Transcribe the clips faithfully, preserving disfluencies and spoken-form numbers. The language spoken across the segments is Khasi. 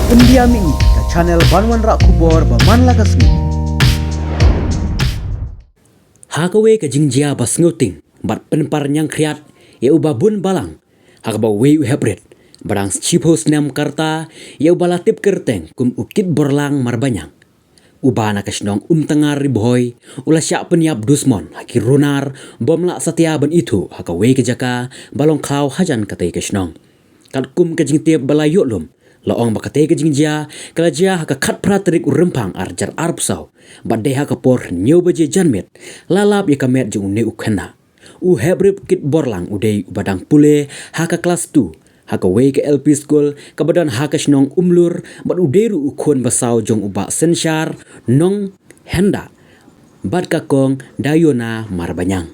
India Mini, ka channel ban wanrah khubor ba man la ka sngi. Ha kawei ka jingjia ba sngewting bad pynpar ñiangkhriat ïa uba bun balang, ha kaba uwei u heprit ba dang shiphew snem ka rta ïa uba la tip kyrteng kum u Kitborlang Marbaniang, uba na ka shnong Umtangar, Ri Bhoi, u la shah pynïap dusmon ha ki runar bym lah satia ban ithuh ha kawei ka jaka ba long khlaw hajan katei ka shnong. Katkum ka jingtip ba la ïoh lum, la ong ba katei ka jingjia ka la jia ha ka khatphra tarik u Rymphang arhajar arphew saw, bad dei ha ka por hynñiew baje janmiet la lap ïa ka met jong une u khynnah. U heprit Kitborlang u dei uba dang pule ha ka klas two ha kawei ka L P school kaba don ha ka shnong Umlur, bad u dei ruh u khun ba saw jong u Bah Synshar Nonghendah bad ka Kong Dayona Marbaniang.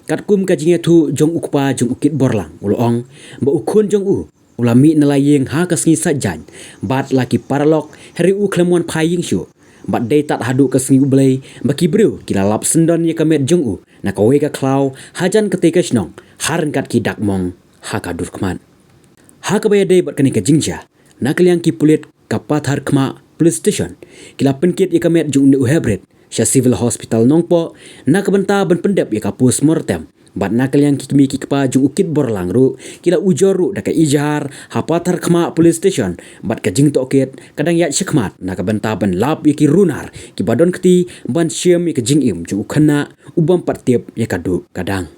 Katkum ka jingïathuh jong u kpa jong u Kitborlang, u la ong ba u khun jong u u la mih na la ïing ha ka sngi Saitjaiñ bad la ki paralok, hynrei u khlem wan phai ïing shuh. Bad dei tad haduh ka sngi U Blei ba ki briew ki la lap syndon ïa ka met jong u na kawei ka khlaw hajan katei ka shnong, ha ryngkat ki dak mong ha ka dur khmat. Ha kaba ïadei bad kane ka jingjia, na ka liang ki pulit ka Patharkhmah Police Station ki la pynkit ïa ka met jong une u heprit sha Civil Hospital Nongpoh na ka bynta ban pyndep ïa ka postmortem. Bad na ka liang ki kmie ki kpa jong u Kitborlang ruh ki la ujor ruh da ka ijhar ha Patharkhmah Police Station bad ka jingtohkit ka dang ïaid shakhmat na ka bynta ban lap ïa ki runar kiba don kti ban shim ïa ka jingim jong u khynnah u bym pat tip ïa ka duh ka dang.